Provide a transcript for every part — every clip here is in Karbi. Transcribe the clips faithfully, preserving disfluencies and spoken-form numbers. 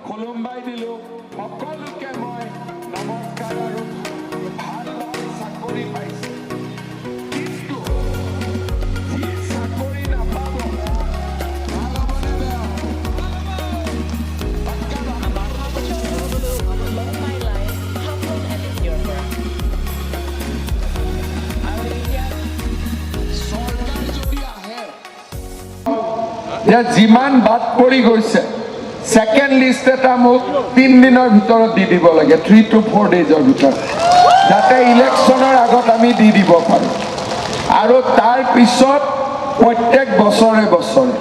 খুলুমবাই দিলো। সকলোকে মই নমস্কাৰ আৰু ভাল ভাল চাকৰি পাইছে। কিন্তু যি চাকৰি নাপাব, ভাল হ'বনে বেয়া হ'ব? চৰকাৰ যদি আহে, যে যিমান বাদ পৰি গৈছে, ছেকেণ্ড লিষ্ট এটা মোক তিন দিনৰ ভিতৰত দি দিব লাগে, থ্ৰী টু ফ'ৰ ডেইজৰ ভিতৰত, যাতে ইলেকশ্যনৰ আগত আমি দি দিব পাৰোঁ। আৰু তাৰ পিছত প্ৰত্যেক বছৰে বছৰে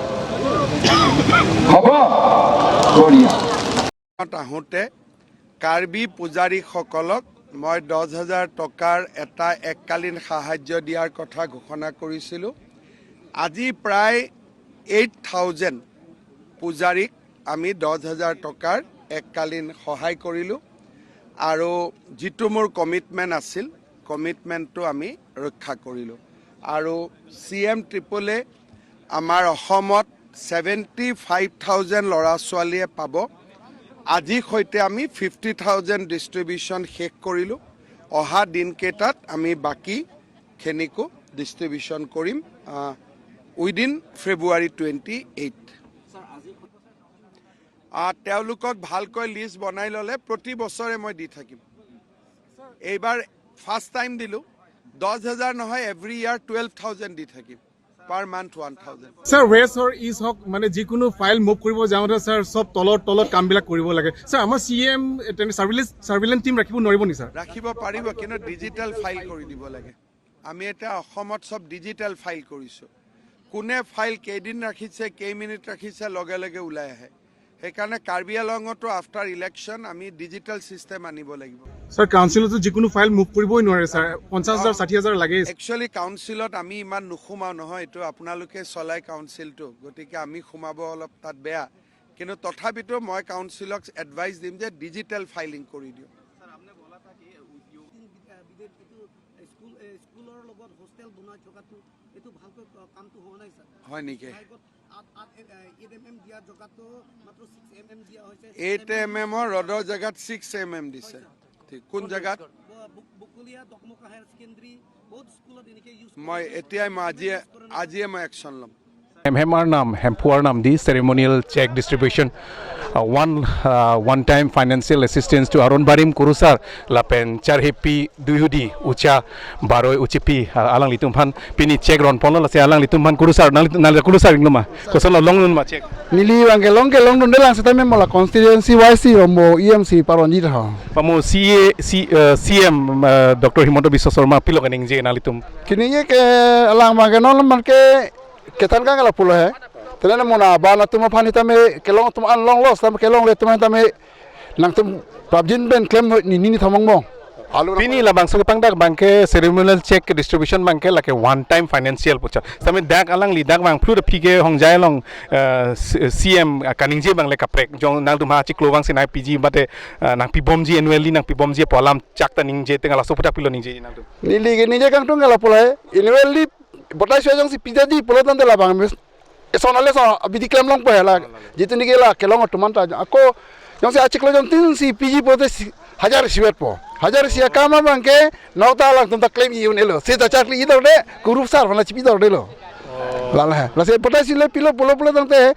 হ'ব। বঢ়িয়া। আহোঁতে কাৰ্বি পূজাৰীসকলক মই দহ হাজাৰ টকাৰ এটা এককালীন সাহায্য দিয়াৰ কথা ঘোষণা কৰিছিলোঁ। আজি প্ৰায় এইট থাউজেণ্ড পূজাৰীক আমি দহ হাজাৰ টকাৰ এককালীন সহায় কৰিলোঁ আৰু যিটো মোৰ কমিটমেণ্ট আছিল, কমিটমেণ্টটো আমি ৰক্ষা কৰিলোঁ। আৰু চি এম ট্ৰিপলে আমাৰ অসমত ছেভেণ্টি ফাইভ থাউজেণ্ড ল'ৰা ছোৱালীয়ে পাব। আজিৰ সৈতে আমি ফিফটি থাউজেণ্ড ডিষ্ট্ৰিবিউশ্যন শেষ কৰিলোঁ। অহা দিনকেইটাত আমি বাকীখিনিকো ডিষ্ট্ৰিবিউশ্যন কৰিম, আহ, উইদিন ফেব্ৰুৱাৰী টুৱেণ্টি এইট। আহ, তেওঁলোকক ভালকৈ লিষ্ট বনাই ল'লে প্ৰতি বছৰে মই দি থাকিম। এইবাৰ ফাৰ্ষ্ট টাইম দিলোঁ, দহ হাজাৰ নহয়, এভৰি ইয়াৰ টুৱেলভ থাউজেণ্ড দি থাকিম, per month one thousand. Sir, west হওক ইষ্ট হওক, মানে যিকোনো ফাইল মুভ কৰিব যাওঁতে ছাৰ, চব তলত তলত কামবিলাক কৰিব লাগে। ছাৰ, আমাৰ চি এম তেনে চাৰ্ভিলেঞ্চ চাৰ্ভিলেঞ্চ টিম ৰাখিব নোৱাৰিব নেকি ছাৰ? ৰাখিব পাৰিব, কিন্তু ডিজিটেল ফাইল কৰি দিব লাগে। আমি এতিয়া অসমত চব ডিজিটেল ফাইল কৰিছোঁ। কোনে ফাইল কেইদিন ৰাখিছে, কেই মিনিট ৰাখিছে, লগে লগে ওলাই আহে। সেইকাৰণে কাৰ্বি আংলঙতো আফটাৰ ইলেকশ্যন আমি ডিজিটেল ছিষ্টেম আনিব লাগিব। ছাৰ, কাউন্সিলতো যিকোনো ফাইল মুভ কৰিবই নোৱাৰে ছাৰ, পঞ্চাছ হাজাৰ, ষাঠি হাজাৰ লাগে। একচুৱেলি কাউন্সিলত আমি ইমান নোসোমাওঁ নহয়, এইটো আপোনালোকে চলাই কাউন্সিলটো, গতিকে আমি সোমাব অলপ তাত বেয়া। কিন্তু তথাপিতো মই কাউন্সিলক এডভাইচ দিম যে ডিজিটেল ফাইলিং কৰি দিয়ক। স্কুল, এ, স্কুলৰ লগত হোষ্টেল বনাই থকাটো, এইটো ভালকৈ ক-, কামটো হোৱা নাই, ছাৰ। হয় নেকি? হাইকোৰ্ট আঠ, আঠ, এ, এ, এইট এম এম দিয়া জেগাতো মাত্ৰ ছিক্স এম এম দিয়া হৈছে। এইট এম এম ৰ ৰডৰ জেগাত ছিক্স এম এম দিছে। হয়, ছাৰ। ঠিক, কোন জেগাত? ব-, বক-, বকলীয়া, ডকমকা হায়াৰ ছেকেণ্ডেৰী, বহুত স্কুলত এনেকে ইউজ মই কৰিছে। এতিয়াই মই আজিয়ে, ইউজ কৰা নাই। আজিয়ে মই একশ্যন ল'ম। Hemhem Arnam, Hemphu Arnam di ceremonial check distribution, uh, one, uh, one time financial assistance to Aron Barim Kurusar, lapen Charhepi Duihudi, Ucha Baroi Uchipi, uh, alanglitum aphan pini check ron ponlo, lasi alanglitum aphan Kurusar, nang, nang Kurusar ingloma, kosonlo, longdun ma check? Neli abangke longke longdunde lang setame mo la constituency wise si rombo E M C paronji ho. Pamo C A, C, uh, C M, uh, Doctor Himanta Biswa Sarma pilo kaningje nanglitum? Kaningje ke alang abangke non man ke kethan kang lapulo he. Tene mo na ba na atum aphan hitame kelong atum an longlo, setame kelongle atum hitame nangtum prapjin pen klem noi ni ni ni thamong mong. Alu pini labangso kepangdak abangke ceremonial check distribution abangke lake one time financial pu cha. Setame dak alangli dak abang phlu da phi ke hongjai along, eh, C-, C M kaningje abang le kaprek. Jong nangtum ha chiklo abang si nangpiji mate, eh, nangpibomji annually nangpibomji pu alam chak ta ningje tenga laso aputhak pilo ningje nangtum? Neli kaningje kangtung lapulo he. Annually botai sua jongsi pija di pulo tangte labang mes. Eson ale son abidi klem longpo he la. Jitu nike la kelong atum anta ako jongsi achiklo jongtin si piji pulote si hajar siwetpo. Hajar si akam abangke nokta alangtum ta klem i-un-elo. Si ta chakli idor de, Kurusar aphan chipi dor delo. Lala he. Lasi botai si le pilo pulo pulo tangte.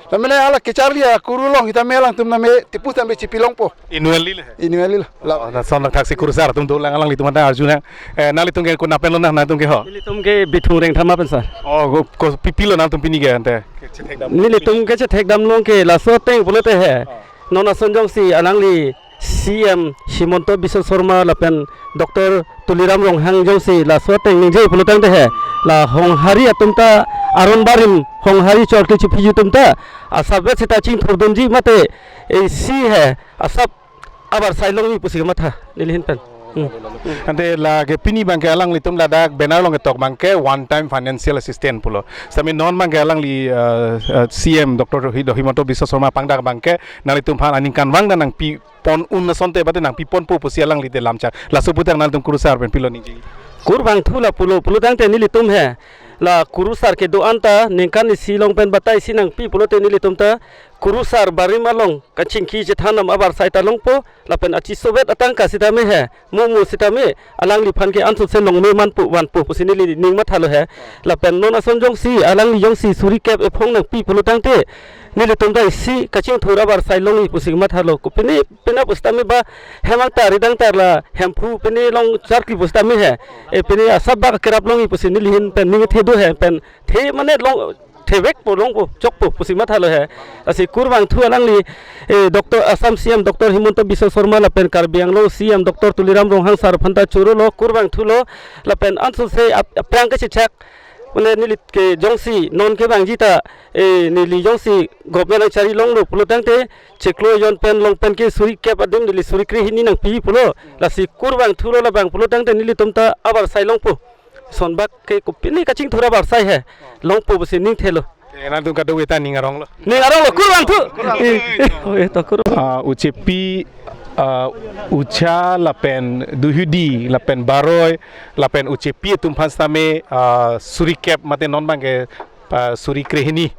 Tamene ala kecharli akuru along hitame alangtum name tipu tame chipi longpo. Annually le he? Annually lo. La. Oh, na son lang thaksi Kurusar atum dolang alanglitum anta arjunang. Eh, nanglitum ke konat pen lonang, nangtum ke ho? Nelitum ke Bithung Rengthama pen, sir. Oh, ko, ko pipilo nangtum pini ke ante? Nelitum kechethekdam along ke laso ateng pulote he. Oh. Non ason jongsi alangli C M Himanta Biswa Sarma lapen Doctor Tuliram Ronghang jongsi laso ateng ningje pulo tangte he, la Honghari atum ta, Aron Barim Honghari chorkli chipiju atum ta asap vet seta chingthurdunji mate isi he asap abar sai longji pusi matha neli ahin pen. Hmm. Ante lake pini abangke alanglitum ladak banner along ketok abangke one time financial assistance pulo. Setame non abangke alangli, eh, eh, C M Doctor Hi-, Himanta Biswa Sarma pangdak abangke nanglitum aphan aningkanvang ta nangpipon un asonte bate nangpiponpo pusi alangli te lamchak. Laso aputhak nangtum Kurusar pen pilo ningje? Kur abang thu lapulo, pulo tangte nelitum he La kurusar kedo-an ta ningkan isi along pen batai isi nangpi pulote nelitum ta kurusar barim along kachingki chethan nam abarsai ta longpo, lapen achisovet atangka sitame he, mo mo sitame alangliphan ke ansose longme manpo vanpo pusi neli ning mathalo he. Lapen non ason jongsi alangli jongsi suri kep ephong nangpi pulo tangte nelitum ta isi kachingthur abarsai longji pusi mathalo. Kopine pine pusitame ba hem angtar ridang tar la Hemphu pine long charkli pusitame he. E pine asap bak kerap longji pusi neli ahin pen ning the do he pen the mane long thevekpo longpo chokpo pusi mathalo he. Lasi kurvangthu alangli, eh, Doctor Assam C M Doctor Himanta Biswa Sarma lapen Karbi Anglong C M Doctor Tuliram Ronghang sir aphan ta chorolo kurvangthulo lapen ansose ap-, aphrang kachechak. Mane neli ke jongsi non kevangji ta, eh, neli jongsi government angchari longlo pulo tangte chiklo jon pen long pen ke suri kep adim neli suri krehini nangpi pulo. Lasi kurvangthulo labang pulo tangte nelitum ta abarsai longpo. Sonbak ke kopine kachingthur abarsai he longpo pusi ning thelo. Eh, nangtum kadokave ta ning aronglo. Ning aronglo kurvangthu. Eh, eh, oh, eh, to kurvang. Ah, uchepi, ah, ucha lapen duhudi lapen baroi lapen uchepi atum aphan sitame, ah, suri kep mate non abang ke, ah, suri krehini,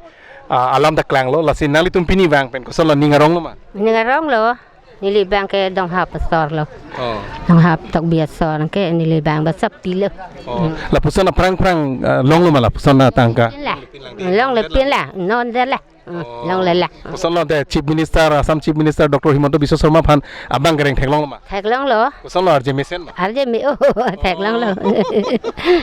ah, alam ta klanglo, lasi nanglitum pini vang pen kosonlo, ning aronglo ma? Ning aronglo. Neli abang ke Donghap asor lo. Oh. Donghap Tokbi asor ke neli abang ba sapilo. Oh. Lapuson aphrang phrang, ah, longlo ma lapuson atangka? Pin la. Longle pin la. Non de la. Hmm, oh. Longle la. Kosonlo te Chief Minister, Assam Chief Minister Doctor Himanta Biswa Sarma aphan abang kereng theklonglo ma? Theklonglo. Kosonlo arje mesen ma? Arje me, oh, theklonglo. Oh.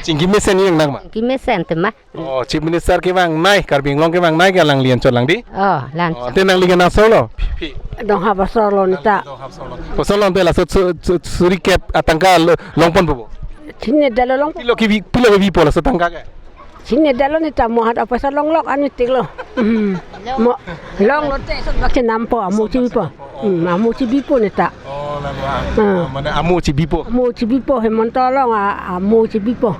Chingki mesen ni nang ma? Chingki mesen te ma. Oh, Chief Minister kevangnei, Karbi Anglong kevangnei ke alangli anchot lang di? Oh, lan. Oh, ante nangli ke na asor lo? Phi, phi. Donghap asor lo neta. Kosonlo ante laso su-, su-, suri kep atangka lo-, longponpo bo? Chinine detlo long. Pilo kebi, pilo kebipo laso tangka ke? Chinine detlo neta mo hat apasa longlok ani tiklo. Hmm. Mo longlo te son bak chenampo amu chibipo. Hmm, amu chibipo neta. Oh, lalu ah. Hmm. Ah, mane amu chibipo. Amu chibipo Himanta along, ah, amu chibipo.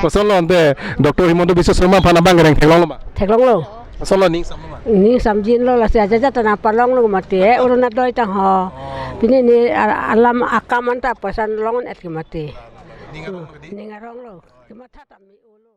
Kosonlo ante Doctor Himanta Biswa Sarma aphan abang kereng theklonglo ma? Theklonglo. Kosonlo ning samlo ma? Ning samjinlo lasi ajat ajat ta nangpalonglo mati, eh, Orunodoi tang ho. Oh. Pini ne a-, alam akam anta pasan long et ke mati. Ning aronglo ke di? Ning aronglo. Kematha ta me olo.